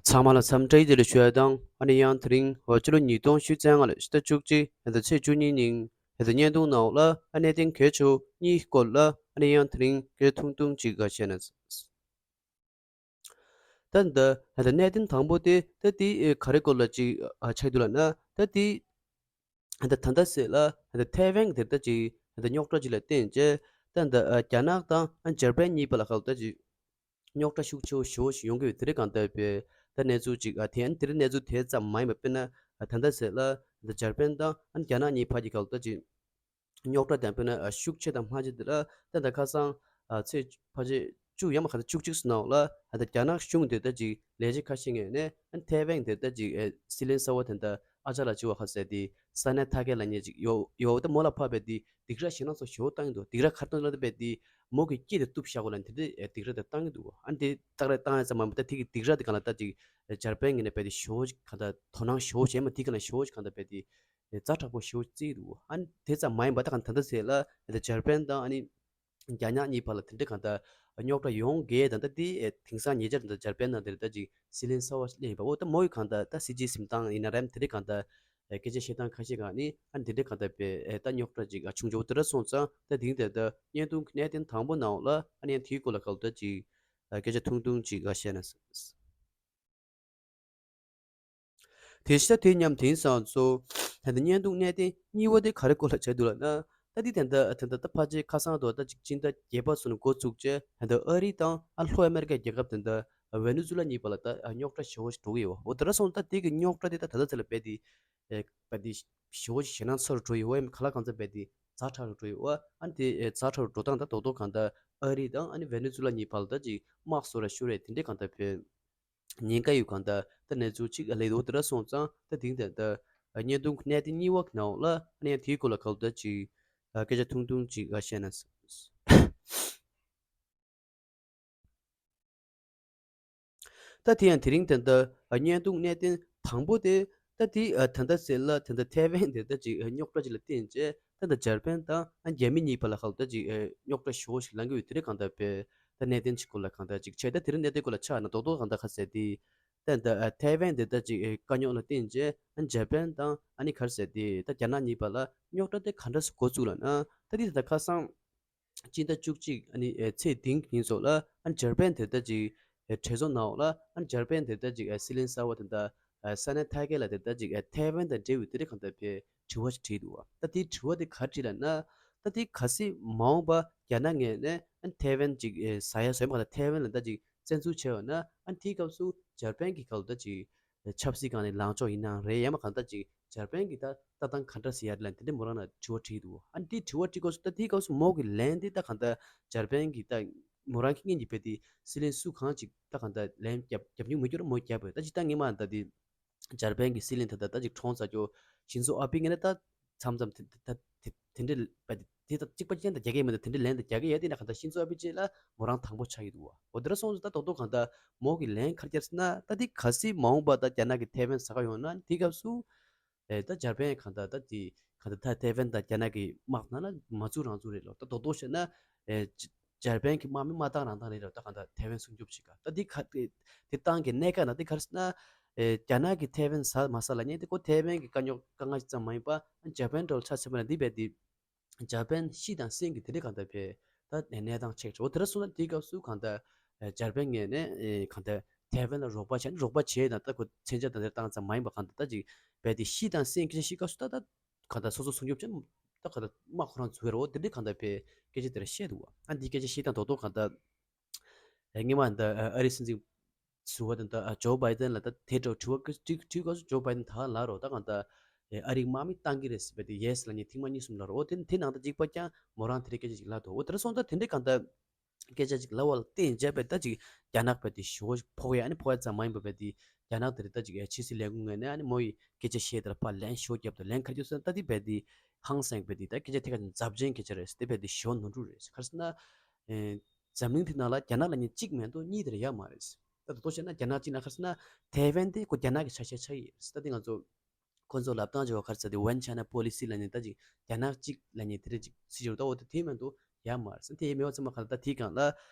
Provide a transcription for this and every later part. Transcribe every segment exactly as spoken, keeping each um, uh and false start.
ཚང་མ་ལ་འཚམས་འདྲི་བདེ་ལེགས་ཞུ་ཡ་དང་། ཨ་ནི་ཡང་དེ་རིང་འོ་སྤྱི་ལོ་ཉིས་སྟོང་ཉི་ཤུ་རྩ་ལྔ་ལོའི་ཕྱི་ཟླ་བཅུ་གཅིག་ཟླ་ཚེས་བཅུ་གཉིས་ཉིན་ད་བརྙན་ཐུང་ནང་ལ་ཨ་གནད་དོན་གལ་ཆེ་བོ་གཉིས་སྐོར་ལ་ཨ་ནི་ཡང་དེ་རིང་སྐད་ཆ་ཐུང་ཐུང་ཅིག་བཤད་ན། ད་ད་ད་གནད་དོན་དང་པོ་དེ་ད་དེ་ག་རེ་སྐོར་ལ་ཅིག་ཆགས་འདུག་ལབ་ན། ད་དེ་ད་ད་ལྟ་ཟེར་ལ་ད་ཐའེ་ཝན་དེ་ད་ཅིག་ད་རྙོག་དྲ་ཅིག་ལ་བརྟེན་བྱས། ད་ད་རྒྱ་ནག་དང་འཇར་པན་གཉིས་བར་ལ་ག་ལ་ད་ཅིག་རྙོག་དྲ་ཤུགས་ཆེ་བོ་ཞེ་པོ་ཞིག་ཡོང་གི་ཡོད། དེ་རིང་གང་ལྟར་པའི་ད་གནས་ཚུལ་ཅིག་ཨ་དེ་ཨ་ནི་དེ་རིང་གནས་ཚུལ་དེ་ཙམ་མ་ཡིན་པ། དཔེར་ན་ད་ལྟ་ཟེར་ལ་ད་འཇར་པན་དང་ཨ་ནི་རྒྱ་ནག་གཉིས་བར་གྱི་ག་ལ་ད་ཅིག་རྙོག་དྲ་དང་། དཔེར་ན་ཨ་ཤུགས་ཆེ་དང་མ་ཆེ་དེ་ལ་ད་ད་ཁ་སང་ཨ་ཚེས་ཕལ་ཆེར་བཅུ་ཡང་མ་ག་ད་བཅུ་གཅིག་ཙམ་ནང་ལ་ད་ད་རྒྱ་ནག་གཞུང་དེ་ད་ཅིག་ལས་བྱེད་ཁ་ཤས་ངོས་ནས་ཨ་ནི་ཐའེ་ཝན་དེ་ད་ཅིག་ཨེ་སྲིད་བློན་གསར་པ་དེ་ད་ཨ་ཅག་ལགས་ཅིག་བ་ག་ཟེར་དེ་ས་གནས་ཐ་སྐད་ལ་ཉེ་ཅིག་ཡོད་ཡོད། ད་མོ་ལ་ཕབ་པའི་དེ་སྡིགས་ར་ཞེད་སྣང་ཚོ་ཞེ་པོ་བཏང་གི་འདུག། སྡིགས་ར་ག་རེ་བཏང་ལབ་པའི་དེ་མོ་གི་སྐད་དེ་གཏུབ་བཞག་གོ་ལ་དེ་འདྲའི་སྡིགས་ར་དེ་བཏང་གི་འདུག། ཨ་ནི་དེ་ཏག་ར་བཏང་ཡ་ཙམ་མ་ཡིན་པ། ད་དེ་གི་སྡིགས་ར་དེ་གང་ལ་ད་ཅིག་འཇར་པན་གྱི་ནས་བས་དེ་ཞེ་པོ་ཅིག་གང་ལྟར་དོ་སྣང་ཞེ་པོ་བྱས་མ། དེ་གང་ལ་ཞེ་པོ་ཅིག་གང་ལྟར་བས་དེ་ཛ་དྲག་པོ་ཞེ་པོ་བརྩིས་འདུག། ཨ་ནི་དེ་ཙམ་མ་ཡིན་པ། ད་གང་ད་ལྟ་ཟེར་ལ་ད་འཇར་པན་དང་ཨ་ནི་རྒྱ་ནག་གཉིས་བར་ལ་དེ་འདྲའི་གང་ལྟར་རྙོག་དྲ་ཡོང་གི་ད་ལྟ་དེ་དེང་སང་ཉེ་ཆར་ད་འཇར་པན་ནང་དེར་ད་ཅིག་སྲིད་བློན་གསར་པ་སླེབས་ཡིན་པ། འོ་ད་མོ་ཡི་གང་ལྟར་ད་སྲིད་ཇུས་འཛིན་སྟངས་ཡིན་ན་རེད། དེ་འདྲའི་གང་ལྟར་སྐད་ཆ་བཤད་སྟངས་ཁ་ཤས་གང་ནི་ཨ་ནི་དེ་འདྲའི་གང་ལྟར་པའི་ཨེ་ད་རྙོག་དྲ་ཅིག་ཨ་བྱུང་འཇོག་དེ་འདྲ་སོང་ཙང་། ད་དེང་དེ་ད་བརྙན་ཐུང་གི་གནད་དོན་དང་པོ་ནང་ལ་ཨ་ནི་ཡང་དེའི་སྐོར་ལ་ག་ལ་ད་ཅིག་ཨ་སྐད་ཆ་ཐུང་ཐུང་ཅིག་ཨ་བཤད་ན། དེ་ཤ་དེ་མཉམ་དེང་སང་ཚོ་ད་ལྟ་བརྙན་ཐུང་གནད་དོན་གཉིས་པ་དེ་ག་རེ་སྐོར་ལ་བྱས་འདུག་ལབ་ན། ད་འདི་ད་ལྟ་ད་ལྟ་ད་ཕལ་ཆེར་ཁ་སང་དུ་ད་ཅིག་སྤྱི་ཟླ་བརྒྱད་པ་ཚུན་འགོ་བཙུགས་བྱས། ད་ལྟ་ཨ་རི་དང་ཨ་ལྷོ་ཨ་མེ་རི་ཀའི་རྒྱལ་ཁབ་དེ་འདྲ་ཝེ་ནེ་ཛུ་ལ་གཉིས་བར་ལ་ད་རྙོག་དྲ་ཞེ་པོ་ཞིག་འགྲོ་གི་ཡོད། འོ་དེ་འདྲ་སོང་ཙང་ད་དེ་གི་རྙོག་དྲ་དེ་ད་ད་ལྟ་ཚེ་ལ་རྦད་དེ་ཨེ་རྦད་དེ་ཞེ་པོ་ཞིག་ཞེད་སྣང་ཚ་རུ་འགྲོ་ཡོད། ཨེ་ག་ལ་གང་ཚ་རྦད་དེ་ཛ་དྲག་རུ་འགྲོ་ཡོད། ཨ་ནི་དེ་ཨེ་ཛ་དྲག་རུ་འགྲོ་སྟངས་ད་རྡོག་རྡོག་གང་ལྟར་ཨ་རི་དང་ཨ་ནི་ཝེ་ནེ་ཛུ་ལ་གཉིས་བར་ལ་ད་ཅིག་དམག་བཟོ་ར་ཤོར་རེད། དེ་འདྲའི་གང་ལྟར་བས་ཉེན་ཁ་ཡོད་གང་ལྟར་ད་གནས་ཚུལ་ཅིག་ལས་འདུག། དེ་འདྲ་སོང་ཙང་ད་དེང་དེ་ད་བརྙན་ཐུང་གི་གནད་དོན་གཉིས་པ་གི་ནང་ལ་ཨ་ནི་ཡང་དེའི་སྐོར་ལ་ག་ལ་ད་ཅིག་སྐད་ཆ་ཐུང་ཐུང་ཅིག་བཤད་ན། ད་དེ་ཡང་དེ་རིང་ད་ལྟ་བརྙན་ཐུང་གནད་དོན་དང་པོ་དེ་ད་དེ་ད་ལྟ་ཟེར་ལ་ད་ལྟ་ཐའེ་ཝན་དེ་ད་ཅིག་རྙོག་དྲ་ཅིག་ལ་བརྟེན་བྱས། ད་ལྟ་འཇར་པན་དང་རྒྱ་མི་གཉིས་བར་ལ་ག་ལ་ད་ཅིག་རྙོག་དྲ་ཞེ་པོ་ཞིག་ལངས་ཀྱི་ཡོད། དེ་རིང་གང་ལྟར་པའི་ད་གནད་དོན་ཅིག་སྐོར་ལ་གང་ལྟར་ཅིག་བྱས། ད་དེ་རིང་གནད་དོན་སྐོར་ལ་ཆ་ན་རྡོག་རྡོག་གང་ལྟར་ག་ཟེར་དེ། ད་ད་ཐའེ་ཝན་དེ་ད་ཅིག་དཀའ་རྙོག་ལ་བརྟེན་བྱས་འཇར་པན་དང་ཨ་ནི་ག་རེ་ཟེར་དེ་ད་རྒྱ་ནག་གཉིས་བར་ལ་རྙོག་དྲ་དེ་ག་འདྲ་སེ་འགོ་བཙུགས་ལབ་ན། ད་དེ་ད་ཁ་སང་སྤྱི་ཟླ་བཅུ་གཅིག་ཨ་ནི་ཨེ་ཚེས་བདུན་ཉིན་སོགས་ལ་ཨ་ནི་འཇར་པན་དེ་ད་ཅིག་ཨེ་གྲོས་ཚོགས་ནང་ལ་ཨ་ནི་འཇར་པན་དེ་ད་ཅིག་ཨེ་སྲིད་བློན་གསར་པ་དེ་ད་ཨེ་ས་གནས་ཐའི་ཁེ་ལ་དེ་ད་ཅིག་ཨེ་ཐའེ་ཝན་དང་འབྲེལ་བའི་དེ་རིགས་གང་ལྟར་པའི་དྲི་བ་ཞིག་དྲིས་འདུག་བ། ད་དེའི་དྲི་བ་དེ་ག་རེ་དྲིས་ལབ་ན། ད་དེ་གལ་སྲིད་མ་འོངས་པ་རྒྱ་ནག་ངོས་ནས་ཨ་ནི་ཐའེ་ཝན་ཅིག་ཨེ་ཟ་ཡ་བཟོས་མ་ག་ད་ཐའེ་ཝན་ལ་ད་ཅིག་བཙན་འཛུལ་བྱས་ཡོད་ན། ཨ་ནི་དེའི་སྐབས་སུ་འཇར་པན་གྱི་སྐབས་ལ་ད་ཅིག་ཆབ་སྲིད་སྒང་ནས་ལངས་ཕྱོགས་ཡིན་ནའང་རེད། ཡང་མ་གང་ལྟར་ཅིག་འཇར་པན་གྱི་ད་ལྟ་སྟངས་ག་འདྲ་ཟེར་ཡ་རེད་ལབ་དེ་འདྲ་མོ་རང་ལ་དྲི་བ་དྲིས་འདུག། ཨ་ནི་དེ་དྲི་བ་དྲིས་སྐབས་སུ་ད་དེའི་སྐབས་སུ་མོ་གི་ལན་དེ་ད་གང་ལྟར་འཇར་པན་གྱི་ད་མོ་རང་གི་སྔོན་གྱི་བས་དེ་སྲིད་བློན་སུ་གང་ཅིག་ད་གང་ལྟར་ལན་རྒྱབ་རྒྱབ་མྱོང་མི་འགྱུར་མོ་རྒྱབ་པས། ད་ཅིག་ད་ངས་མ་ད་དེ་འཇར་པན་གྱི་སྲིད་བློན་ད་ད་ད་ཅིག་གྲོངས་ཚར་ཅོ་ཤིན་ཛོ་ཨ་བྷེ་ངས་ད་མཚམས་མཚམས་དེ་ད་དེ་དེ་འདྲའི་བས་དེ་ད་གཅིག་པ་ཅན་ད་རྒྱག་གི་མི་འདུག། དེ་འདྲའི་ལན་ད་རྒྱག་གི་ཡོད། དེ་ན་གང་ལྟར་ཤིན་ཛོ་ཨ་བྷེ་ཅེ་ལ་མོ་རང་དང་པོ་ཆགས་ཀྱི་འདུག་བ། འོ་དེ་འདྲ་སོང་ཙང་ད་རྡོག་རྡོག་གང་ལྟར་མོ་གི་ལན་ག་རེ་རྒྱབ་ཟེར་ན། ད་དེ་གལ་སྲིད་མ་འོངས་པ་ད་རྒྱ་ནག་གིས་ཐའེ་ཝན་ཟ་ག་ཡོང་ན། དེའི་སྐབས་སུ་ཨེ་ད་འཇར་པན་གང་ལྟར་ད་དེ་གང་ལྟར་ད་ཐའེ་ཝན་ད་རྒྱ་ནག་གི་དམག་ནང་ལ་མ་བཙུགས་རང་བཙུགས་རེད་ལོ། ད་རྡོག་རྡོག་བཤད་ན་ཨེ་འཇར་པན་གྱི་དམག་མི་མ་བཏང་རང་བཏང་རེད་ལོ། ད་གང་ལྟར་ཐའེ་ཝན་སྲུང་སྐྱོབ་བྱེད་ག་ད་དེ་ག་དེ་དེ་བཏང་གི་གནད་འགག་ན་དེ་ག་རེ་ཟེར་ན། ཨེ་རྒྱ་ནག་གིས་ཐའེ་ཝན་ཟ་མ་ཟ་ལབ་མཁན་དེ་ཁོ་ཐའེ་ཝན་གྱི་དཀའ་རྙོག་དཀའ་ངལ་ཙམ་མ་ཡིན་པ། འཇར་པན་འདྲ་བོ་ཆ་མཚོན་པ་ན་འདི་བས་དེ་འཇར་པན་ཤི་དང་སྲན་གྱི་དེ་འདྲའི་གང་ལྟར་བས་ད་གནས་སྟངས་ཆགས་འགྲོ། དེ་འདྲ་སོང་ན་དེའི་སྐབས་སུ་གང་ལྟར་ཨེ་འཇར་པན་ངོས་ནས་ཨེ་གང་ལྟར་ཐའེ་ཝན་ལ་རོགས་པ་བྱས་ནས་རོགས་པ་བྱས་དང་། ད་ཁོ་མཚོན་ཆ་དང་དེ་བཏང་ཙམ་མ་ཡིན་པ་གང་ལྟར་ད་ཅིག་བས་དེ་ཤི་དང་སྲན་སྐད་ཆ་བཤད་སྐབས་སུ་ད་ད་གང་ལྟར་སོ་སོ་སྲུང་སྐྱོབ་བྱས་ནས་ད་གང་ལྟར་དམག་ཁོ་རང་འཛུགས་ཡ་རོ། དེ་འདྲའི་གང་ལྟར་བས་སྐད་ཆ་དེ་འདྲ་བཤད་འདུག་བ། ཨ་འདི་སྐད་ཆ་བཤད་སྟངས་རྡོག་རྡོག་གང་ལྟར་ཨེ་སྔོན་མ་ད་ཨ་རིའི་སྲིད་འཛིན་ཟུར་པ་དེ་ད་ཨ་ཇོ་བྷའི་ཏན་ལ་ད་དེ་འདྲ་དྲི་བ་དྲི་དྲི་དྲིས་སྐབས་སུ་ཇོ་བྷའི་ཏན་ད་ལབ་རོ། ད་གང་ལྟར་ཨེ་ཨ་རིའི་དམག་མི་བཏང་གི་རེད་ཟེར་བས་དེ་ཡེ་སི་ལབ་མཁན་ཐེངས་མ་གཉིས་གསུམ་ལབ་རོ། འོ་དེ་དེ་ནང་ད་གཅིག་པ་ཀྱང་མོ་རང་དེ་འདྲའི་སྐད་ཆ་ཅིག་ལབ་འདུག། འོ་དེ་འདྲ་སོང་ཙང་དེ་འདྲའི་གང་ལྟར་སྐད་ཆ་ཅིག་ལབ་པ་ལ་བརྟེན་བྱས་བས་ད་ཅིག་རྒྱ་ནག་བས་དེ་ཞེ་པོ་ཕོག་ཡ། ཨ་ནི་ཕོག་ཡ་ཙམ་མ་ཡིན་པ་བས་དེ་རྒྱ་ནག་དེ་རེད་ད་ཅིག་ཨེ་ཕྱི་སྲིད་ལས་ཁུངས་ངོས་ནས་ཨ་ནི་མོ་ཡི་སྐད་ཆ་བཤད་དེ་ལ་ཕར་ལན་ཞེ་པོ་བརྒྱབ་འདུག། ལན་ག་རེ་བརྒྱབ་ཟེར་ན། ད་དེ་བས་དེ་ཧང་སངས་བས་དེ་ད་སྐད་ཆ་དེ་ག་ཚོད་ཛབ་ཅན་སྐད་ཆ་རེད་ཟེར། དེ་བས་དེ་ཞེ་པོ་ནོར་འཁྲུལ་རེད་ཟེར། ག་རེ་ཟེར་ན། ཨེ་འཛམ་གླིང་དེ་ནང་ལ་རྒྱ་ནག་ལབ་མཁན་གཅིག་མེད་དོ། གཉིས་དེ་ར་ཡོད་མ་རེད། ད་དོ་དོ་བཤད་ན་རྒྱ་ནག་གཅིག་ན་ག་རེ་ཟེར་ན་ཐའེ་ཝན་དེ་ཁོ་རྒྱ་ནག་གི་ཆ་ཤས་ཆགས་ཀྱི་ཡོད་རེད། ད་དེ་ང་ཚོ་ཁོ་ཚོ་ལབ་སྟངས་ཅིག་བ་ག་རེ་ཟེར་དེ་One China Policy ལབ་མཁན། ད་ཅིག་རྒྱ་ནག་གཅིག་ལབ་མཁན་དེ་རེད། ཅིག་སྲིད་ཇུས་ད་འོ་དེ་དེ་མེད་དོ་ཡོད་མ་རེད་ཟེར། དེ་ཡོད་མེད་པ་ཚང་མ་ག་ལ་ད་དེའི་སྒང་ལ་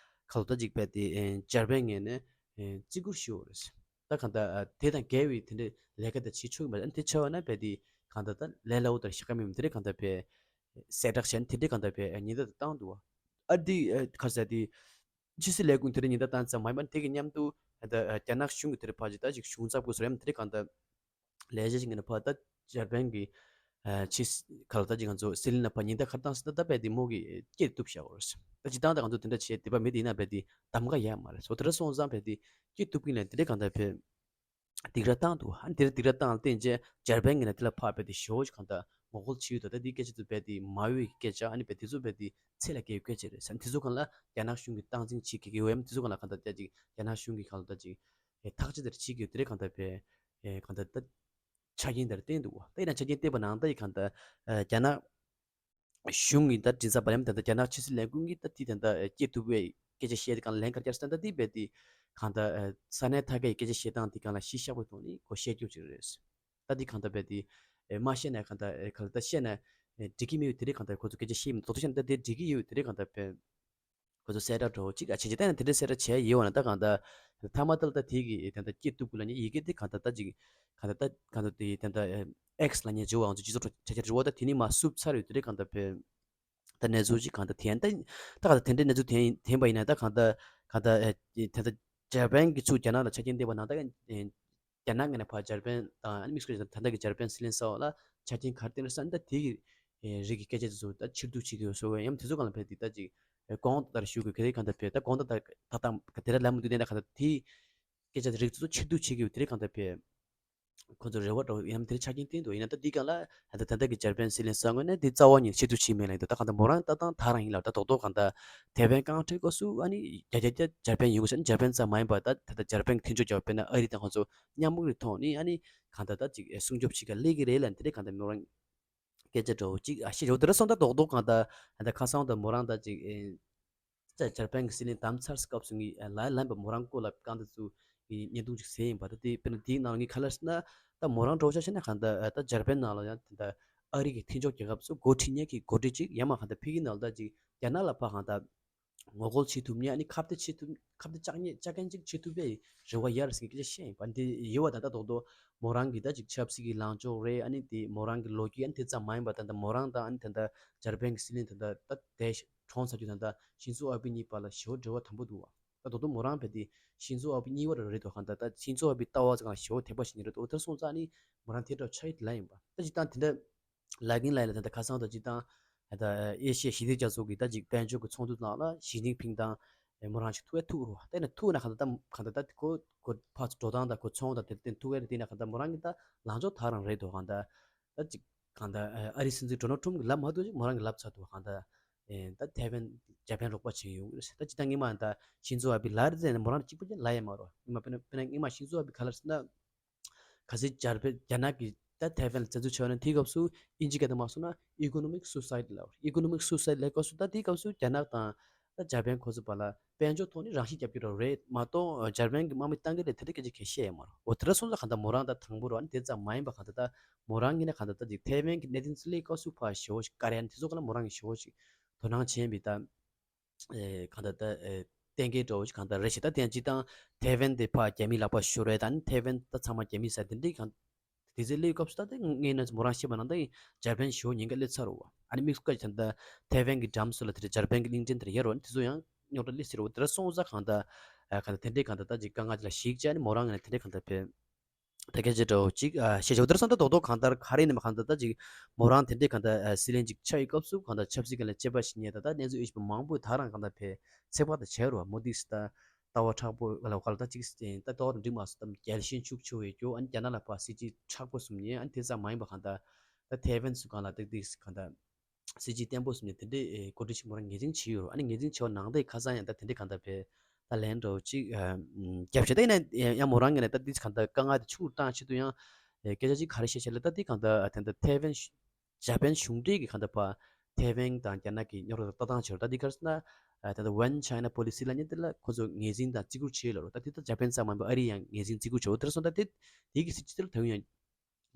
ག་ལ་ད་ཅིག་བས་དེ་ཨེ་འཇར་པན་ངོས་ནས་ཨེ་བརྩི་བཀུར་ཞུ་བ་རེད། ད་གང་ལྟར་ཨ་དེ་དང་འགལ་བའི་དེ་འདྲའི་ལས་ཀ་དེ་བྱེད་ཆོག་གི་མ་རེད། ཨ་ནི་དེ་བྱས་པ་ན་རྦད་དེ་གང་ལྟར་ད་ལས་སླ་པོ་དང་ཤ་ཁ་མེད་པ་དེ་འདྲའི་གང་ལྟར་རྦད་གསལ་བསྒྲགས་བྱས་ནས་དེ་འདྲའི་གང་ལྟར་རྦད་ཉེན་བརྡ་དེ་བཏང་འདུག་བ། ཨ་དེ་ཨ་ག་རེ་ཟེར་དེ་ཕྱི་སྲིད་ལས་ཁུངས་དེ་འདྲའི་ཉེན་བརྡ་བཏང་ཙམ་མ་ཡིན་པར་དེ་གི་མཉམ་དུ་ད་ཨ་རྒྱ་ནག་གཞུང་གི་དེ་འདྲའི་ཕར་ཅིག་ད་ཅིག་གཞུང་ཚབ་དགོས་སོ་ཡང་དེ་འདྲའི་གང་ལྟར་ལས་བྱེད་ཅིག་ངོས་ནས་ཕར་ད་འཇར་པན་གྱི་ཨ་ཕྱི་སྲིད་ག་ལ་ད་ཅིག་ང་ཚོ་སྲིད་བློན་ལ་ཕར་ཉེན་བརྡ་ག་རེ་བཏང་ཟེར་ན་ད་རྦད་དེ་མོ་གི་སྐྱེ་བཏུབ་བཞག་གོ་རེད། ད་སྤྱིར་བཏང་ད་ང་ཚོ་དེ་འདྲ་བྱས་དེ་པ་མི་དེ་ཡིན་ན་རྦད་དེ་གདམ་ག་ཡོད་མ་རེད། སོ་དེ་འདྲ་སོང་ཙང་རྦད་དེ་སྐྱེ་བཏུབ་ཀྱི་ལན་དེ་འདྲའི་གང་ལྟར་རྦད་སྡིགས་ར་བཏང་འདུག་ཨ་ནི་དེར་སྡིགས་ར་བཏང་ལ་བརྟེན་རྗེས་འཇར་པན་གྱི་ནང་དེ་ལ་ཕར་རྦད་དེ་ཞེ་པོ་ཅིག་གང་ལྟར་ངོ་རྒོལ་བྱེད་ཡོད་དོ། ད་དེའི་སྐད་ཆ་ཚོ་རྦད་དེ་མ་འོས་ཀྱི་སྐད་ཆ། ཨ་ནི་རྦད་དེ་ཚོ་རྦད་དེ་ཚད་ལས་བརྒལ་བའི་སྐད་ཆ་རེད་ཟེར། དེ་ཚོ་སྒང་ལ་རྒྱ་ནག་གཞུང་གིས་སྟངས་འཛིན་བྱེད་ཀྱི་ཡོད་ཡམ། དེ་ཚོ་སྒང་ལ་གང་ལྟར་ད་ཅིག་རྒྱ་ནག་གཞུང་གིས་གང་ལྟར་ད་ཅིག་ཐག་གཅོད་དེར་བྱེད་ཀྱི་ཡོད་དེ་རེད། གང་ལྟར་རྦད་གང་ལྟར་ད་ཆ་རྐྱེན་དེར་བརྟེན་འདུག་ད་ཡིན་ན་ཆ་རྐྱེན་བལྟས་པ་ནང་ད་ཡིན་གང་ལྟར་རྒྱ་ནག་གཞུང་གི་ད་མགྲིན་ཚབ་པ་ལམ་དེ་འདྲ་རྒྱ་ནག་ཕྱི་སྲིད་ལས་ཁུངས་ཀྱིས་ད་དེ་དེ་འདྲ་སྐྱེ་ཐུབ་པའི་སྐད་ཆ་བཤད་དེ་གང་ལན་ག་རེ་བསྐྱར་ཟེར་ན་ད་དེ་རྦད་དེ་གང་ལྟར་ས་གནས་ཐད་ཀའི་སྐད་ཆ་བཤད་སྟངས་དེ་གང་ལ་གཞི་བཞག་པའི་ཐོག་ནས་གོ་བཤད་རྒྱུ་ཅིག་རེད། ད་དེ་གང་ལྟར་རྦད་དེ་མ་བཤད་ན་གང་ལྟར་ག་ལ་ད་བཤད་ན་འགྲིག་གི་མེད་པའི་དེ་རིགས་གང་ལྟར་ཁོ་ཚོ་སྐད་ཆ་བཤད་མི་འདུག་ད་བཤད་ན་ད་དེ་འགྲིག་གི་ཡོད་དེ་རིགས་གང་ལྟར་རྦད་ཁོ་ཚོ་གསལ་བསྒྲགས་འདྲ་བོ་གཅིག་ཨ་བྱས་རྗེས་ད་ཡང་དེ་འདྲའི་གསལ་བསྒྲགས་བྱས་ཡོད་བ་ན་ད་གང་ལྟར་མཐའ་མ་ད་ལ་ད་དེ་གི་ད་ལྟ་སྐྱེ་སྟོབས་ཀྱི་ལ་ཉེ་ཡི་གེ་དེ་གང་ལྟར་ད་ཅིག་གང་ལྟར་ད་གང་ལྟར་དེ་ད་ལྟ་ཨེག་སི་ལ་ཉེ་བརྗོད་པའང་ཚོ་སྤྱི་ཚོགས་དྲ་རྒྱ་ཆེར་འོ་ད་དེ་ནི་མ་བསུབ་ཚར་ཡོད་དེ་རེད། གང་ལྟར་བས་ད་གནས་ཚུལ་ཅིག་གང་ལྟར་དེ་ཡང་ད་ད་གང་ལྟར་དེ་འདྲའི་གནས་ཚུལ་དེ་ཡིན་དེ་ཡིན་པ་ཡིན་ན་ད་གང་ལྟར་གང་ལྟར་ཨེ་ད་ལྟ་འཇར་པན་གྱི་ཚུར་རྒྱ་ནག་ལ་ཆ་རྐྱེན་བསྟན་པ་ནང་ད་ཨེ་རྒྱ་ནག་ངོས་ནས་ཕར་འཇར་པན་དང་ཨ་ནི་དམིགས་སུ་བཀར་ད་ལྟ་གི་འཇར་པན་སྲིད་བློན་གསར་བ་ལ་ཆ་རྐྱེན་ག་རེ་བསྟན་རེད་ཟེར་ན་ད་དེ་གི་རིགས་ཀྱི་སྐད་ཆ་དེ་ཚོ་ད་ཕྱིར་བསྡུ་བྱེད་ཀྱི་ཡོད་སོ་ཡང་དེ་ཚོ་གང་ལ་ཕེབས་དེ་ད་ཅིག་གོང་དུ་ལྟར་ཞུ་དགོས་གལ་ཏེ་གང་ལྟར་ཕེབས་ད་གོང་དུ་ལྟར་ད་ལྟ་དེ་ར་ལམ་དུ་བསྟན་ད་གང་ལྟར་དེ་སྐད་ཆ་དེ་རིགས་ཚོ་ཕྱིར་བསྡུ་བྱེད་ཀྱི་ཡོད་དེ་རིགས་གང་ལྟར་ཕེབས་ཁོ་ཚོ་རེ་བ་འདྲ་བོ་ཡང་དེ་རིགས་ཆ་རྐྱེན་བསྟན་འདུག་ཡིན་ན་ད་འདི་གང་ལ་ད་ད་ལྟ་གི་འཇར་པན་སྲིད་བློན་གསར་ངོས་ནས་འདི་རྩ་བ་ཉིད་ཕྱིར་བསྡུ་བྱེད་མེད་ལ་ཡིན་འདུག་ད་གང་ལྟར་མོ་རང་ལྟ་སྟངས་ད་རང་ཡིན་ལ་ད་རྡོག་རྡོག་གང་ལྟར་ཐེ་ཝན་རྐང་ཁྲིད་སྐབས་སུ་ཨ་ནི་རྒྱ་རྒྱ་རྒྱ་འཇར་པན་ཡོང་གི་ཟེར་ནི་འཇར་པན་ཙམ་མ་ཡིན་པར་ད་ད་ལྟ་འཇར་པན་གྱི་མཐུན་ཕྱོགས་རྒྱབ་དཔེར་ན་ཨ་རི་དང་ཁོ་ཚོ་མཉམ་རུབ་ཀྱི་ཐོག་ནས་ཨ་ནི་གང་ལྟར་ད་ཅིག་སྲུང་སྐྱོབ་བྱེད་ག་སླེབས་ཀྱི་རེད་ལ་དེ་འདྲའི་གང་ལྟར་མོ་རང་སྐད་ཆ་འདྲ་བོ་ཅིག་ཨ་བཤད་ཆོག་དེ་འདྲ་སོང་ད་རྡོག་རྡོག་གང་ལྟར་ད་ལྟ་ཁ་སང་ད་མོ་རང་ད་ཅིག་ཨེ་ད་འཇར་པན་གྱི་སྲིད་བློན་བདམས་ཚར་སྐབས་སུ་ངས་ལ་ལན་པ་མོ་རང་སྐོར་ལ་རྐང་ད་ཚུ་ངས་བརྙན་ཐུང་ཅིག་གཟིགས་ཡིན་པ་ད་དེ་དཔེར་ན་དེའི་ནང་ལ་ངས་ག་ལ་ཟེར་ན་ད་མོ་རང་འདྲ་བོ་ཆ་བཞག་ན་གང་ལྟར་ད་འཇར་པན་ནང་ལ་ཡང་ད་ཨ་རི་གི་མཐུན་ཕྱོགས་རྒྱལ་ཁབ་ཚོ་འགོ་ཁྲིད་མཁན་གྱི་འགོ་ཁྲིད་ཅིག་ཡང་མ་གང་ལྟར་ཕ་གི་ནང་ལ་ད་ཅིག་རྒྱ་ནག་ལ་ཕར་གང་ལྟར་ངོ་རྒོལ་བྱེད་ཐུབ་མཁན་ཨ་ནི་ཁ་གཏད་བྱེད་ཐུབ་ཁ་གཏད་བཅག་མཁན་བཅག་མཁན་ཅིག་བྱེད་ཐུབ་པའི་རེ་བ་ཡོད་རེད་ཟེར་མཁན་སྐད་ཆ་བཤད་ཡིན་པ་འདི་ཡོད་པ་ད་ལྟ་རྡོག་རྡོག་མོ་རང་གི་ད་ཅིག་ཆབ་སྲིད་ཀྱི་ལངས་ཕྱོགས་རེད། ཨ་ནི་དེ་མོ་རང་གི་ལོ་རྒྱུས་ཨ་ནི་དེ་ཙམ་མ་ཡིན་པ་ད་ལྟ་མོ་རང་དང་ཨ་ནི་ད་ལྟ་འཇར་པན་གྱི་སྲིད་བློན་ད་ལྟ་ད་དེ་གྲོངས་ཚར་རྒྱུ་ད་ལྟ་ཤིན་ཛོ་ཨ་བྷི་གཉིས་བར་ལ་ཞེ་པོ་འབྲེལ་བ་དམ་པོ་འདུག་བ། ད་རྡོག་རྡོག་མོ་རང་བས་དེ་ཤིན་ཛོ་ཨ་བྷི་གཉིས་བར་རེད་དོ་གང་ད་ད་ཤིན་ཛོ་ཨ་བྷི་ལྟ་བ་ཙམ་ཞེ་པོ་དད་པ་བྱེད་མཁན་རེད་དོ། དེར་སོང་ཙང་ཨ་ནི་མོ་རང་དེ་འདྲ་ཆགས་ཡོད་དེ་ལ་ཡིན་པ་ད་ཅིག་ད་དེ་འདྲ། ལ་གིན་ལའི་ལ་ད་ལྟ་ཁ་སང་ད་ཅིག་དང་ད་ཨེ་ཤི་ཡ་ཞི་བདེ་རྒྱ་མཚོ་གི་ད་ཅིག་དཔལ་འབྱོར་གྱི་ཚོགས་འདུ་ནང་ལ་ཞི་ཅིན་ཕིང་དང་མོ་རང་ཅིག་ཐུག་ཨེ་ཐུག་རུ་བ་ད་ནི་ཐུག་ན་གང་ལྟར་ད་གང་ལྟར་ད་ཁོ་ཁོ་ཕར་ཚུར་འགྲོ་སྟངས་དང་ཁོ་ཚོང་དང་དེར་བརྟེན་ཐུག་ཨེ་རེད། དེ་ན་གང་ལྟར་མོ་རང་གི་ད་ལངས་ཕྱོགས་ད་རང་རེད་དོ། གང་ལྟར་ད་ཅིག་གང་ལྟར་ཨ་རིའི་སྲིད་འཛིན་ཌོ་ནལ་ཊམ་གི་ལབ་མ་ཐུབ་ཅིག་མོ་རང་གི་ལབ་ཚར་འདུག་གང་ལྟར་ད་ཐེ་ཝན་འཇར་པན་རོགས་པ་བྱེད་ཡོང་གི་རེད། ད་ཅིག་ད་ངས་མ་ད་ཤིན་ཛོ་ཨ་བྷི་ལ་རེད་ཟེར་ནས་མོ་རང་གཅིག་པུ་ཅིག་ལབ་ཡ་མ་རོ། ངས་མ་དཔེར་ན་དཔེར་ན་ངས་མ་ཤིན་ཛོ་ཨ་བྷི་ག་ལ་ཟེར་ན། གལ་སྲིད་འཇར་པན་རྒྱ་ནག་གིས་ད་ཐེ་ཝན་ལ་བཙན་འཛུལ་བྱས་ན་དེའི་སྐབས་སུ་དབྱིན་ཇི་སྐད་དུ་མ་སོང་ན་economic suicide ལབ། economic suicide ལབ་སྐབས་སུ་ད་དེའི་སྐབས་སུ་རྒྱ་ནག་དང་ད་འཇར་པན་ཁོ་ཚོ་བར་ལ་དཔལ་འབྱོར་ཐོག་ནས་རང་ཤི་རྒྱབ་ཀྱི་རོགས་རེད་མ་གཏོགས་འཇར་པན་གྱི་དམག་མི་བཏང་གི་རེད་དེ་འདྲ་སྐད་ཆ་གང་བཤད་ཡོད་མ་རེད། འོ་དེ་འདྲ་སོང་ཙང་གང་ལྟར་མོ་རང་ད་དང་པོ་རེད། ཨ་ནི་དེ་ཙམ་མ་ཡིན་པ་གང་ལྟར་ད་མོ་རང་གིས་ན་གང་ལྟར་ད་ཅིག་ཐེ་ཝན་གྱི་གནད་དོན་ཚོ་སླེབས་སྐབས་སུ་ཕར་ཞེ་པོ་ཞིག་བཀར་ཡ་ནི་དེ་ཚོ་གང་ལ་མོ་རང་གིས་ཞེ་པོ་ཞིག་དོ་སྣང་བྱས་པའི་ད། ཨེ་གང་ལྟར་ད་ཨེ་གཏན་འཁེལ་འདྲ་བོ་ཞིག་གང་ལྟར་རེད་ཞེ་ད་དེ་ཡང་སྤྱིར་བཏང་ཐེ་ཝན་དེ་ཕར་རྒྱ་མིའི་ལག་པར་ཤོར་བས་ད་ནི་ཐེ་ཝན་ད་ཚང་མ་རྒྱ་མིའི་ས་དེ་འདྲའི་གང་དེ་ཚོའི་སླེབས་སྐབས་སུ་ད་དེ་ངས་ན་མོ་རང་བཤད་པ་ནང་ད་ཡིན་འཇར་པན་ཞེ་པོ་ཉེན་ཁ་སླེབས་ཚར་རོ། ཨ་ནི་དམིགས་སུ་བཀར་ད་ལྟ་ཐེ་ཝན་གྱི་འགྲམ་སུ་ལ་དེ་འདྲ་འཇར་པན་གྱི་གླིང་ཕྲན་དེ་འདྲ་ཡོད་རོ། ཨ་ནི་དེ་ཚོ་ཡང་རྙོག་དྲ་སླེབས་སྲིད་རོ། དེ་འདྲ་སོང་ཙང་གང་ལྟར་ཨ་གང་ལྟར་དེ་འདྲའི་གང་ལྟར་ད་ཅིག་དཀའ་ངལ་དེ་ལ་གཞིགས་བྱས་ནས་མོ་རང་ངས་ན་དེ་འདྲའི་གང་ལྟར་བས། ད་སྐད་ཆ་འདྲ་བོ་ཅིག་ཨ་བཤད་ཆོག་དེར་སོང་ད་རྡོག་རྡོག་གང་ལྟར་ག་རེ་ཡིན་ནམ་གང་ལྟར་ད་ཅིག་མོ་རང་དེ་འདྲའི་གང་ལྟར་ཨ་སྲིད་བློན་ཅིག་ཆགས་ཡོད་སྐབས་སུ་གང་ལྟར་ཆབ་སྲིད་ཀྱི་ལ་དཔྱད་པ་ཞིག་ཉན་ད་ལྟ་གནས་ཚུལ་ཨེ་ཤི་པ་མང་པོས་ད་རང་གང་ལྟར་བས་ཚེག་བར་དུ་བྱས་རོ། མོ་དིས་ད་ལྟ་བ་མཁྲེགས་པོ་ག་ལ་ག་ལ་ད་ཅིག་ད་ལྟ་བ་དང་འགྲིག་མ་སོང་ད་རྒྱལ་ཞེན་ཤུགས་ཆེ་བའི་རྒྱུ་ཨ་ནི་རྒྱ་ནག་ལ་ཕར་སྲིད་ཇུས་མཁྲེགས་པོ་བཟུང་ཉན་ཨ་ནི་དེ་ཙམ་མ་ཡིན་པ་གང་ལྟར་ད་ཐེ་ཝན་སུ་གང་ལ་ད་དིས་གང་ལྟར། སྲིད་ཇུས་བརྟན་པོ་བཟུང་ནས་དེ་འདྲའི་ཨེ་གོ་སྒྲིག་ཆེན་མོ་རང་ངེས་ཅན་བྱས་ཡོད་རེད། ཨ་ནི་ངེས་ཅན་བྱས་པ་ནང་དེ་ཁ་སང་ཡང་ད་དེ་འདྲའི་གང་ལྟར་བས་ད་ལན་འདྲ་བོ་ཅིག་ཨ་རྒྱབ་བྱས་ད་ཡིན་ན་ཡང་མོ་རང་ངོས་ནས་ད་འདི་གང་ལྟར་དཀའ་ངལ་དེ་ཆུང་རུ་བཏང་ཆེད་དུ་ཡང་ཨེ་སྐད་ཆ་ཅིག་ག་རེ་བཤད་བྱས་ལ་ད་འདི་གང་ལྟར་ཨ་དེ་འདྲ་ཐེ་ཝན་ཞུ་འཇར་པན་གཞུང་འབྲེལ་གྱི་གང་ལྟར་ཕར་ཐེ་ཝན་དང་རྒྱ་ནག་གི་རྙོག་དྲ་ལྟ་སྟངས་བྱས་རེད། ད་འདི་ག་རེ་ཟེར་ན་ཨ་ད་ལྟ་One China Policy ལབ་མཁན་དེ་ལ་ཁོ་ཚོ་ངོས་འཛིན་དང་བརྩི་བཀུར་བྱས་ཡོད་ལ་རེད། ད་འདི་ད་འཇར་པན་ཙམ་མ་ཡིན་པར་ཨ་རི་ཡང་ངོས་འཛིན་བརྩི་བཀུར་བྱས་ཡོད། དེར་སོང་ད་དེ་དེ་གི་སྲིད་ཇུས་དེ་ལ་ད་ཡང་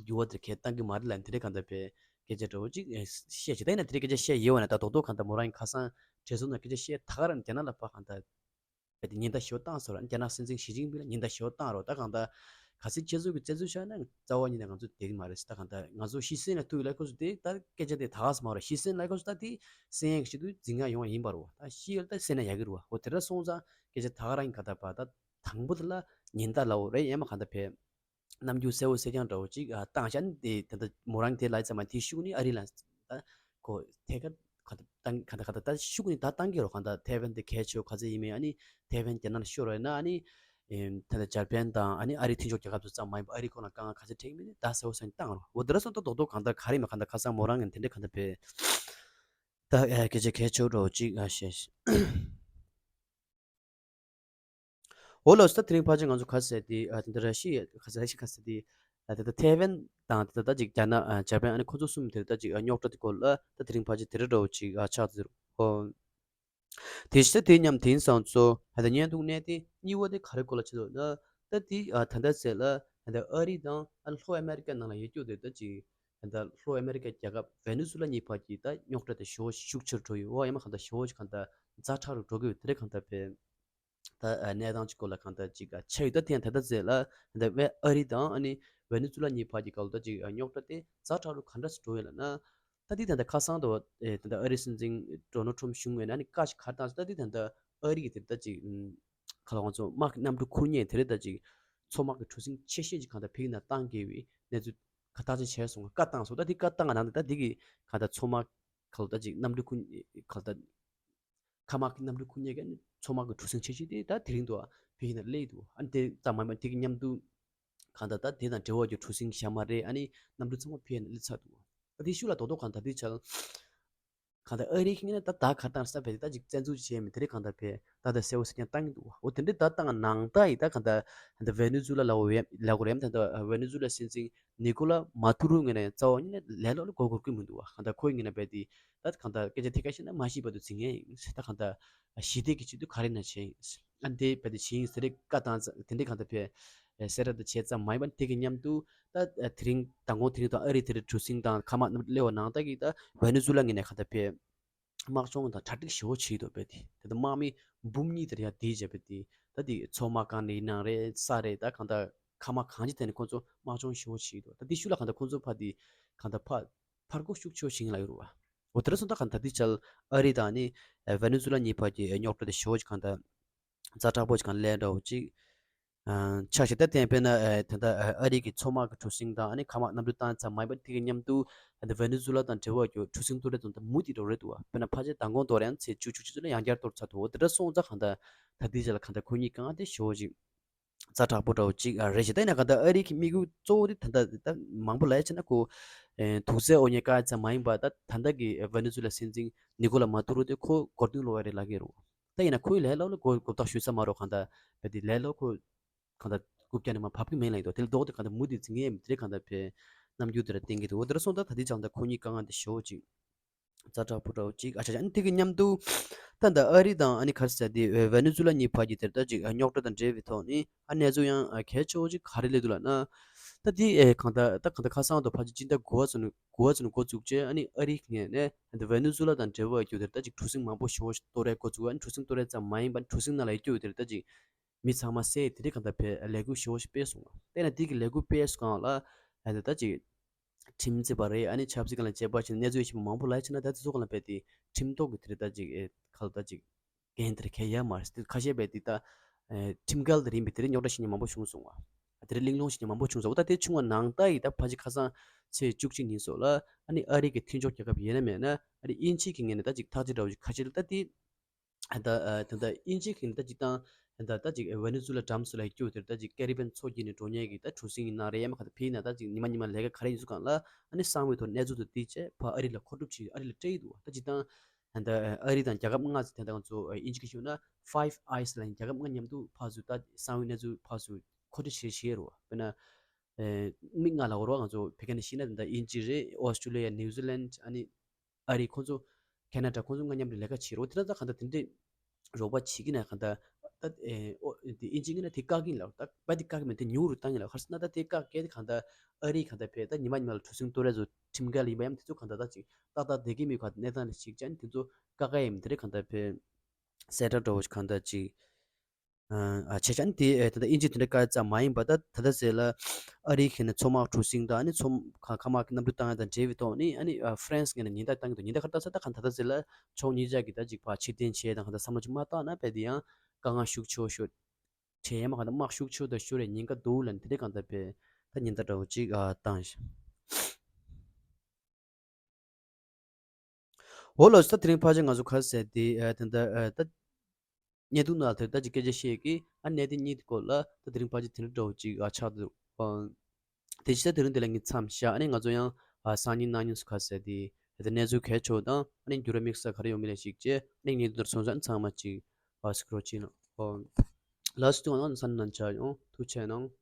འགྱུར་བ་དེ་གས་གཏང་གི་མ་རེད་ལབ་དེ་འདྲའི་གང་ལྟར་བའི་སྐད་ཆ་འདྲ་བོ་ཅིག་ཨེ་བཤད་བྱས། ད་ཡིན་ན་དེ་འདྲའི་སྐད་ཆ་བཤད་ཡོད་པ་ན་ད་རྡོག་རྡོག་གང་ལྟར་མོ་རང་གི་ཁ་སང་གྲོས་ཚོགས་ནང་སྐད་ཆ་བཤད་ད་ག་རང་རྒྱ་ནག་ལ་ཕར་གང་ལྟར་ རྦད་དེ་ཉེན་བརྡ་ཞེ་པོ་བཏང་སོང་ར། རྒྱ་ནག་སྲིད་འཛིན་ཞི་ཅིན་ཕིང་ལ་ཉེན་བརྡ་ཞེ་པོ་བཏང་རོགས། ད་གང་ལྟར་ག་ཚོད་ཁྱེད་ཚོ་གི་བཙན་འཛུལ་བྱས་ན་རྩ་བ་ཉིད་ནས་ང་ཚོ་བསྡད་ཀྱི་མ་རེད། ད་གང་ལྟར་ང་ཚོ་ཤི་གསོན་ལ་ཐུག་ཡོད་ལབ་ཁོ་ཚོ་དེ་ད་སྐད་ཆ་དེ་ད་ག་ས་མ་རེད། ཤི་གསོན་ལབ་ཁོ་ཚོ་ད་དེ་གསན་ཡག་གི་ཆེད་དུ་འཛིན་ཡག་ཡོང་བ་ཡིན་པ་རེད་བ། ད་ཤི་ཡོད་ད་གསན་ན་ཡག་གི་རེད་བ། འོ་དེ་འདྲ་སོང་ཙང་སྐད་ཆ་ད་ག་རང་གི་ག་ད་པ་ད་དང་པོ་དེ་ལ་ཉེན་བརྡ་ལབ་འོ་རེད། ཡང་མ་གང་ལྟར་བས། རྣམ་འགྱུར་གསལ་བོ་གསལ་རྐྱང་འདྲ་བོ་ཅིག་ཨ་བཏང་བཞག་ནི་དེ་ད་ལྟ་མོ་རང་དེ་ལ་ཙམ་མ་དེའི་ཤུགས་ནི་ཨ་རི་ལ་ད་ཁོ་ཐད་ཀར་ག་ད་བཏང་ག་ད་ག་ད་ད་ཤུགས་ནི་ད་བཏང་གི་རོ། གང་ད་ཐེ་ཝན་དེ་གལ་ཆེ་བོ་ག་ཚོད་ཡིན་མིན། ཨ་ནི་ཐེ་ཝན་རྒྱ་ནག་ལ་ཤོར་བ་ཡིན་ན་ཨ་ནི་ཨེམ་ད་ལྟ་འཇར་པན་དང་ཨ་ནི་ཨ་རིའི་མཐུན་ཕྱོགས་རྒྱལ་ཁབ་ཚོ་ཙམ་མ་ཡིན་པ་ཨ་རི་ཁོ་ན་དཀའ་ངལ་ག་ཚོད་འཕྲད་ཀྱི་མིན་ནི་ད་གསལ་བོ་གསལ་བཏང་རོ། འོ་དེ་འདྲ་སོང་ད་རྡོག་རྡོག་གང་ད་ག་རེ་མ་གང་ད་ཁ་སང་མོ་རང་ངས་དེ་འདྲ་གང་ད་བས་ད་ཨེ་སྐད་ཆ་གལ་ཆེ་བོ་འདྲ་བོ་ཅིག་ཨ་བཤད། འོ་ལགས་སོ། ད་དེ་རིང་ཕལ་ཆེར་ང་ཚོ་ག་ཟེར་དེ་ཨ་དེ་འདྲ་ར་ཤི་ཡ་ག་ཟེར་ར་ཤི་ག་ཟེར་དེ་ཨ་དེ་ད་ཐེ་ཝན་དང་དེ་ད་ད་ཅིག་རྒྱ་ནག་ཨ་འཇར་པན་ཨ་ནི་ཁོ་ཚོ་གསུམ་དེ་ད་ཅིག་ཨ་རྙོག་དྲ་དེ་སྐོར་ལ་ད་དེ་རིང་ཕལ་ཆེར་དེ་འདྲ་འདྲ་བོ་ཅིག་ཨ་ཆགས་ཟེར། ཨོ། དེ་ཕྱི་ད་དེ་མཉམ་དེང་སང་ཚོ་ཨ་ད་བརྙན་ཐུང་གནས་དེ་གཉིས་པ་དེ་ག་རེ་སྐོར་ལ་ཆགས་འདུག་ན་ད་དེ་ཨ་ད་ད་ཟེར་ལ་ཨ་ད་ཨ་རི་དང་ཨ་ལྷོ་ཨ་མེ་རི་ཀ་ནང་ལ་ཡོད་རྒྱུ་དེ་ད་ཅིག་ད་ལྷོ་ཨ་མེ་རི་ཀའི་རྒྱལ་ཁབ་ཝེ་ནེ་ཛུ་ལ་གཉིས་བར་གྱི་ད་རྙོག་དྲ་དེ་ཞེ་པོ་ཤུགས་ཆེར་འགྲོ་ཡོད། འོ་ཡང་མ་གང་ལྟར་ཞེ་པོ་ཅིག་གང་ལྟར་ཛ་དྲག་རུ་འགྲོ་གི་ཡོད། དེ་རེད་གང་ལྟར་བས་ད་གནས་སྟངས་ཅིག་སྐོར་ལ་གང་ལྟར་ཅིག་ཆགས་ཡོད། ད་དེ་ཡང་ད་ལྟ་ཟེར་ལ་ད་ཝེ་ཨ་རི་དང་ཨ་ནི་ཝེ་ནེ་ཛུ་ལ་གཉིས་བར་གྱི་སྐབས་ལ་ད་ཅིག་རྙོག་དྲ་དེ་ཛ་དྲག་རུ་ག་འདྲ་ཞིག་འགྲོ་ཡོད་ལབ་ན། ད་དེ་ད་ལྟ་ཁ་སང་དུ་ད་ལྟ་ཨ་རི་སྲིད་འཛིན་ཌོ་ནལ་ཁྲམ་བཞུགས་ཡོད་ན་ཨ་ནི་བཀའ་ཞིག་ག་རེ་བཏང་ཟེར། ད་དེ་ད་ལྟ་ཨ་རི་གི་དེ་ད་ཅིག་ཁ་ལ་ང་ཚོ་དམག་གི་གནམ་གྲུ་ཁུར་མཁན་དེ་རེད། ད་ཅིག་མཚོ་དམག་གི་གྲུ་གཟིངས་ཆེ་ཤོས་ཅིག་གང་ལྟར་བོད་ནང་བཏང་དགོས་པའི་གནས་ཚུལ་ག་ཐག་ཆོད་བྱས་སོང་བཀའ་བཏང་སོང་། ད་དེ་བཀའ་བཏང་ག་ནང་དེ་ད་དེ་གི་གང་ལྟར་མཚོ་དམག་ག་ལ་ད་ཅིག་གནམ་གྲུ་ཁུར་ག་ལ་ད་མཁའ་དམག་གི་གནམ་གྲུ་ཁུར་མཁན་གྱི་མཚོ་དམག་གི་གྲུ་གཟིངས་ཆེ་ཤོས་དེ་ད་དེ་རིང་དུ་བོད་ནང་སླེབས་འདུག་ཨ་ནི་དེ་ཙམ་མ་ཡིན་པར་དེ་གི་མཉམ་དུ་གང་ལྟར་ད་དེ་དང་འབྲེལ་བ་གྱི་གྲུ་གཟིངས་ཞྭ་དམར་རེད། ཨ་ནི་གནམ་གྲུ་ཚང་མ་བོད་ནང་སླེབས་ཚར་འདུག་ད་དེ་ཤུགས་ལ་རྡོག་རྡོག་གང་ལྟར་དེ་ཆགས། གང་ལྟར་ཨ་རིའི་ངོས་ནས་ད་ད་ག་རེ་བཏང་ས་བས་ད་ཅིག་བཙན་འཛུལ་བྱས་མི་དེ་རིགས་གང་ལྟར་བས་ད་ད་གསལ་བོ་གསལ་རྐྱང་བཏང་གི་འདུག་འོ་དེ་འདྲ་ད་བཏང་ནང་ད་ཡིན་ད་གང་ལྟར་ད་ཝེ་ནེ་ཛུ་ལ་ལ་འོ་ཡ་ལ་གོ་རེམ་ད་ད་ཝེ་ནེ་ཛུ་ལ་སྲིད་འཛིན་ནི་ཀོ་ལ་མ་ཏུ་རོ་ངོས་ནས་རྩ་བ་ཉིད་ནས་ལས་སློག་ལ་གོ་དགོས་ཀྱི་མི་འདུག་བ། གང་ལྟར་ཁོའི་ངོས་ནས་བས་དེ་ད་གང་ལྟར་སྐད་ཆ་ཐད་ཀར་བཤད་ན་མ་ཤེས་པ་དུ་འཛིན་མཁན་ཡིན། ད་གང་ལྟར་ཞི་བདེ་གི་ཆེད་དུ་ག་རེ་ན་བྱས་ཡིན། ཨ་འདི་བས་དེ་བྱས་ཡིན་ཟེར་རེ་བཀའ་བཏང་ཙང་དེ་འདྲའི་གང་ལྟར་བས་གསལ་བསྒྲགས་དེ་བྱས་ཙམ་མ་ཡིན་པ་དེ་གི་མཉམ་དུ་ད་དེ་རིང་མདང་དགོང་དེ་རིང་དང་ཨ་རི་དེ་རིང་གྲུ་གཟིངས་དང་མཁའ་དམག་རྣམས་སླེབས་པ་ནང་ལྟར་གྱི་ད་ཝེ་ནེ་ཛུ་ལ་ངོས་ནས་གང་ལྟར་བས་དམག་སྦྱོང་དང་གྲ་སྒྲིག་ཞེ་པོ་བྱེད་ཀྱི་འདུག་བས་དེ་ད་ལྟ་དམག་མི་འབུམ་གཉིས་དེར་ཡར་བསྡད་བྱས་བས་དེ་ད་དེ་མཚོ་དམག་སྒང་ནས་ཡིན་ནའང་རེད། ས་རེད། ད་གང་ལྟར་མཁའ་དམག་གང་ཅི་ཐད་ནས་ཁོང་ཚོ་དམག་སྦྱོང་ཞེ་པོ་བྱེད་ཀྱི་འདུག་ད་དེ་ཤུལ་ལ་གང་ལྟར་ཁོང་ཚོ་ཕར་དེ་གང་ལྟར་ཕར་ཕར་རྒོལ་ཤུགས་ཆེ་བོ་བྱེད་ཀྱི་ལ་ཡོད་རེད་བ། འོ་དེ་འདྲ་སོང་ད་གང་ལྟར་དེ་ཆགས་ཨ་རི་དང་ནི་ཝེ་ནེ་ཛུ་ལ་གཉིས་བར་གྱི་རྙོག་དྲ་དེ་ཞེ་པོ་ཅིག་གང་ལྟར་ཛ་དྲག་པོ་ཅིག་གང་ལས་འདྲ་བོ་ཅིག་ཆགས་ཤིང་། ད་ཐེངས་དཔེར་ན་ད་ལྟ་ཨ་རི་གི་མཚོ་དམག་གི་གྲུ་གཟིངས་དང་ཨ་ནི་མཁའ་དམག་གནམ་གྲུ་བཏང་ཙམ་མ་ཡིན་པར་དེ་གི་མཉམ་དུ་ད་ལྟ་ཝེ་ནེ་ཛུ་ལ་དང་འབྲེལ་བ་ཡོད་གྲུ་གཟིངས་གཏོར་རེས་དང་མུ་མཐུད་འགྲོ་རེད་འདུག་བ། དཔེར་ན་ཕལ་ཆེར་མདང་དགོང་དོ་རེད་ཡང་ཚེས་བཅུ་བཅུ་གཅིག་ཚོ་ལ་ཡང་བསྐྱར་གཏོར་ཚར་འདུག་འོ་དེ་འདྲ་སོང་ཙང་གང་ལྟར་ད་ལྟའི་ཆ་ལ་གང་ལྟར་ཁོ་གཉིས་གང་དེ་ཞེ་པོ་ཅིག་ཛ་དྲག་པོ་འདྲ་བོ་ཅིག་རེད་ཤག་ད་ཡིན་ན་གང་ལྟར་ཨ་རི་གི་དམིགས་ཡུལ་གཙོ་བོ་དེ་ད་ལྟ་ད་མང་པོ་ལབ་ཡ་བྱས་ན་ཁོ་དུག་རྫས་དབོར་ཉེས་བཀག་ཡ་ཙམ་མ་ཡིན་པར་ད་ད་ལྟ་གི་ཝེ་ནེ་ཛུ་ལ་སྲིད་འཛིན་ནི་ཀོ་ལ་མ་ཏུ་རོ་དེ་ཁོ་མགོ་རྟིང་སློག་ཡ་རེད་ལབ་ཀྱི་རེད། ད་ཡིན་ན་ཁོའི་ལས་སློག་ལ་གོ་གོ་རྟོགས་ཞུ་ས་མ་རོགས་གང་ལྟར་བས་དེ་ལས་སློག་ཁོ་གང་ལྟར་རྐུབ་བཀྱག་ནས་མར་བབས་ཀྱི་མིན་ལབ་ཡིན་འདུག་དེ་ལ་ལྡོག་སྟེ་གང་ལྟར་མུ་མཐུད་འཛིང་ཡས་མི་དེ་རིགས་གང་ལྟར་བས་རྣམ་འགྱུར་དེ་འདྲ་བསྟན་གྱི་འདུག་འོ་དེ་འདྲ་སོང་ཙང་ད་ལྟའི་ཆ་ལ་ད་ཁོ་གཉིས་དཀའ་ངལ་འདི་ཞེ་པོ་ཅིག་ཛ་དྲག་པོ་འདྲ་བོ་ཅིག་ཨ་ཆ་ཆ་ཨ་ནི་དེ་གི་མཉམ་དུ་ད་ལྟ་ཨ་རི་དང་ཨ་ནི་ག་རེ་ཟེར་དེ་ཝེ་ནེ་ཛུ་ལ་གཉིས་བར་གྱི་དེ་ལྟ་ཅིག་རྙོག་དྲ་དང་འབྲེལ་བའི་ཐོག་ནས་ཨ་གནས་ཚུལ་ཡང་གལ་ཆེ་བོ་ཅིག་ག་རེ་སླེབས་འདུག་ལབ་ན། ད་དེ་གང་ལྟར་ད་གང་ལྟར་ཁ་སང་དུ་ཕལ་ཆེར་སྤྱི་ཟླ་དགུ་པ་ཚོ་ནས་དགུ་པ་ཚོ་ནས་འགོ་བཙུགས་བྱས་ཨ་ནི་ཨ་རིའི་ངོས་ནས་ད་ལྟ་ཝེ་ནེ་ཛུ་ལ་དང་འབྲེལ་བ་ཡོད་རྒྱུ་དེ་ལྟ་ཅིག་གྲུ་གཟིངས་མང་པོ་ཞེ་པོ་ཞིག་གཏོར་ཡས་འགོ་བཙུགས། ཨ་ནི་གྲུ་གཟིངས་གཏོར་ཡས་ཙམ་མ་ཡིན་པར་གྲུ་གཟིངས་ནང་ལ་ཡོད་རྒྱུ་དེ་ལྟ་ཅིག་མི་ཚང་མ་བསད་དེ་རིགས་གང་ལྟར་བས་ལས་འགུལ་ཞེ་པོ་ཞིག་སྤེལ་སོང་བ། དེ་ན་དེ་གི་ལས་འགུལ་སྤེལ་སོང་གང་ལ་ཨ་ད་ད་ཅིག་ཁྲིམས་རྩོད་པ་རེད། ཨ་ནི་ཆབ་སྲིད་སྒང་ལ་དཔྱད་པ་བྱས་ནས་གནས་ཚུལ་ཞིབ་པོ་མང་པོ་ལབ་ཡ་བྱས་ན་ད་དེ་ཚོ་གང་ལ་བས་དེ་ཁྲིམས་ཐོག་གི་དེ་རིགས་ད་ཅིག་ཨེ་ག་ལ་ད་ཅིག་འགན་དེ་རིགས་འཁྱེར་ཡ་མ་རེད། དེ་ཁ་ཤས་བས་དེ་ད་ཨེ་ཁྲིམས་འགལ་དེ་རིགས་ཡིན་པའི་དེ་རིགས་རྙོག་དྲ་ཞིག་ཉིན་མང་པོ་བྱུང་སོང་བ། དེ་རིགས་གླེང་སློང་ཞིག་ཉིན་མང་པོ་བྱུང་སོང་བ། ད་དེ་བྱུང་བ་ནང་ལྟར་ཡིན་ད་ཕལ་ཆེར་ཁ་སང་ཚེས་བཅུ་གཅིག་ཉིན་སོགས་ལ་ཨ་ནི་ཨ་རི་གི་མཐུན་ཕྱོགས་རྒྱལ་ཁབ་ཡིན་ན་མེད་ན་ཨ་ནི་དབྱིན་ཇི་གི་ངོས་ནས་ད་ཅིག་ཐག་གཅོད་འདྲ་བོ་ཞིག་ཁ་ཤས་ལ་ད་དེ། ད་ད་ད་དབྱིན་ཇི་གིས་ད་ཅིག་བཏང་། ད་ད་ཅིག་ཝེ་ནེ་ཛུ་ལ་འགྲམ་སུ་ལ་སྐྱོ་དེར་ད་ཅིག་ཀེ་རི་བན་མཚོ་བརྒྱུད་ནས་འགྲོ་མཁན་གྱི་ད་གྲུ་གཟིངས་ཡིན་ན་རེད། ཡང་མ་ག་ད་ཕི་ན་ད་ཅིག་ཉི་མ་ཉི་མ་ལས་ཀ་ག་རེ་ཡིན་ཚུལ་གང་ལ་ཨ་ནི་གསང་བའི་ཐོག་གནས་ཚུལ་དུ་བསྡུས་བྱས་ཕ་ཨ་རི་ལ་མཁོ་སྒྲུབ་བྱེད་ཨ་རི་ལ་སྤྲད་ཡི་འདུག་ད་ཅིག་བཏང་། ད་ཨ་རི་དང་རྒྱལ་ཁབ་ལྔ་ཟེར་ད་ང་ཚོ་དབྱིན་ཇི་གི་ཞུ་ན་Five Eyes ལ་ཡང་རྒྱལ་ཁབ་ལྔ་མཉམ་དུ་ཕར་ཚུར་ད་གསང་བའི་གནས་ཚུལ་ཕར་ཚུར་མཁོ་སྤྲོད་བྱེད་བྱེད་རོགས། དཔེར་ན། མིག་ལྔ་ལ་འོར་བ་ང་ཚོ་བོད་སྐད་ནས་བཤད་ན་ད་དབྱིན་ཇི་རེད། ཨོ་སི་ཀྲུ་ལི་ཡ། ནིའུ་ཛི་ལན། ཨ་ནི་ཨ་རི་ཁོང་ཚོ་ཁེ་ན་ཌ་ཁོང་ཚོ་ལྔ་མཉམ་དུ་ལས་ཀ་བྱེད་རོགས། དེ་ན་ད་གང་ལྟར་དེ་འདྲས་རོགས་པ་བྱེད་ཀྱི་ན་གང་ལྟར་ད་ཨེ་ཨོ་དེ་དབྱིན་ཇི་ངོས་ནས་དེ་བཀག་གིན་ལ་ད་བ་དེ་བཀག་གི་མེད་དེ་ཉུང་རུ་བཏང་གིན་ལ་ག་རེ་ཟེར་ན་ད་དེ་བཀག་གལ་ཏེ་གང་ལྟར་ཨ་རི་གང་ལྟར་བས་ད་ཉི་མ་ཉི་མ་ལ་གྲུ་གཟིངས་གཏོར་རེས་ཚོ་ཁྲིམས་འགལ་ཡིན་པ་ཡང་དེ་ཚོ་གང་ལྟར་ད་ཅིག་ཏག་ཏག་བསྡད་ཀྱི་མེད་ག་གནས་སྟངས་ལ་ཞིག་ཅན་དེ་ཚོ་བཀག་ག་ཡིན་དེ་རེད་གང་ལྟར་བས་གསལ་བསྒྲགས་འདྲ་བོ་ཞིག་གང་ལྟར་ཅིག་ཨ་བྱས་ཙང་དེ་ད་ལྟ་དབྱིན་ཇི་དེ་འདྲ་དཀའ་ཙམ་མ་ཡིན་པ། ད་ད་ལྟ་ཟེར་ལ་ཨ་རིའི་ཁྱེད་ནས་མཚོ་དམག་གྲུ་གཟིངས་དང་ཨ་ནི་མཚོ་ཁ་མག་གི་གནམ་གྲུ་བཏང་ཡ་དང་འབྲེལ་བའི་ཐོག་ནས་ཨ་ནི་ཧྥ་རན་སི་ངོས་ནས་ཉེན་བརྡ་བཏང་གི་འདུག་ཉེན་བརྡ་ག་རེ་བཏང་ས། ད་གང་ད་ལྟ་ཟེར་ལ་ཕྱོགས་གཉིས་ཆ་གི་ད་ཅིག་ཕར་ཕྱིར་འཐེན་བྱས་དང་གང་ད་བསམ་བློ་ཅིག་མ་བཏང་ན་དཔེ་དེ་ཡང་དཀའ་ངལ་ཤུགས་ཆེ་ཤོས། གྲས་མ་གང་ད་དམག་ཤུགས་ཆེ་དང་ཤོར་བའི་ཉེན་ཁ་འདུག་ལབ་ནས་དེ་འདྲའི་གང་ལྟར་པའི་ད་ཉེན་བརྡ་འདྲ་བོ་ཅིག་ཨ་བཏང་ཤག་འོ་ལགས་སོ། ད་དེ་རིང་ཕལ་ཆེར་ང་ཚོ་ག་རེ་ཟེར་དེ་ཨ་ད་ད་ཨ་ད་བརྙན་ཐུང་ནང་དེ་ད་ཅིག་སྐད་ཆ་བཤད་ཀྱི་ཨ་གནད་དོན་གཉིས་ཀྱི་སྐོར་ལ་ད་དེ་རིང་ཕལ་ཆེར་དེ་འདྲ་འདྲ་བོ་ཅིག་ཨ་ཆགས་འདུག་ཨ་དེ་ཕྱི་ད་དེ་རིང་དེ་ལ་ངས་མཚམས་བཞག་ཨ་ནི་ང་ཚོ་ཡང་ཨ་སང་ཉིན་གནངས་ཉིན་སུ་ག་རེ་ཟེར་དེ་ད་གནས་ཚུལ་གལ་ཆེ་བ་དང་ཨ་ནི་འགྱུར་བ་དམིགས་བསལ་ག་རེ་ཡོང་མིན་ལ་གཞིགས་བྱས་ཨ་ནི་བརྙན་ཐུང་དེར་སོང་ཙང་ཚང་མ་ཅིག་ཨ་གཟིགས་རོགས་གྱིས་གནང་། ཨ་ལགས་སོ། ཐུགས་རྗེ་གནང་། ཐུགས་རྗེ་གནང་།